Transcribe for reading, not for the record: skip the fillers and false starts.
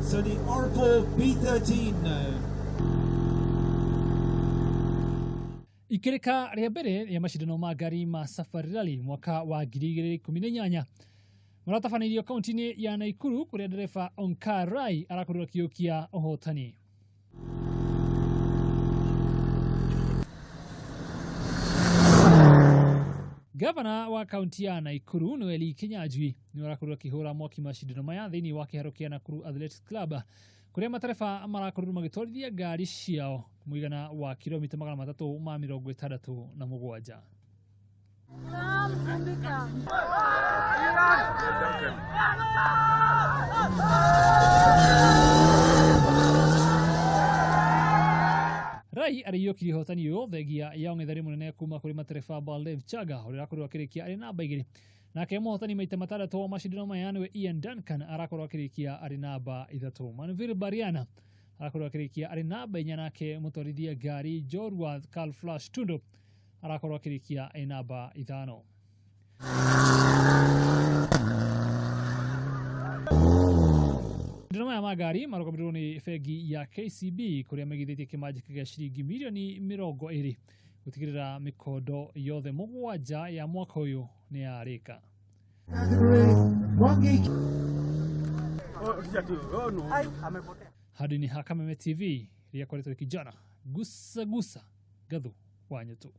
So the Oracle B13 now. Ikereka rĩa mbere rĩa macindano ma ngari ma Safari Rally mwaka wa 2018 maratabanĩirio kaunti-inĩ ya Nakuru kũrĩa ndereba Onkar Rai arakorirwo akĩũkia ũhotani. Gavana wa kaunti ya Nakuru Noeli Kinyanjui nĩ arakorirwo akĩhũra mwaki macindano maya thĩinĩ wa kĩharo kĩa Nakuru Athletics Club kũrĩa matereba marakorirwo magĩtwarithia ngari ciao mũigana wa kilomita 367. Rai arĩiyũkirie ũhotani ũyũ thengia ya ũng'etheri mũnene kuma kũrĩ matereba Baldev Chaga ũrĩa ũrakorirwo akĩrĩkia arĩ namba 2, nake mũhotani maita matandatũ wa macindano maya nĩwe Ian Duncan arakorwo akĩrĩkia arĩ namba 3. Manvir Bariana arakorwo akĩrĩkia arĩ namba 4, nake mũtwarithia ngari Jorwath Carl Flash Tundo arakorwo akĩrĩkia arĩ namba 5. Macindano maya ma ngari marũgamĩrĩirwo nĩ bengi ya KCB kũrĩa maigithĩtie kĩmanjĩka gĩa ciringi mirioni 20 gũtigĩrĩra mĩkondo yothe 7 ya mwaka ũyũ nĩ yarĩka. Handũ-inĩ ha Kameme TV rĩrĩa koretwo kijana gusa gusa gathu wa nyũtũ.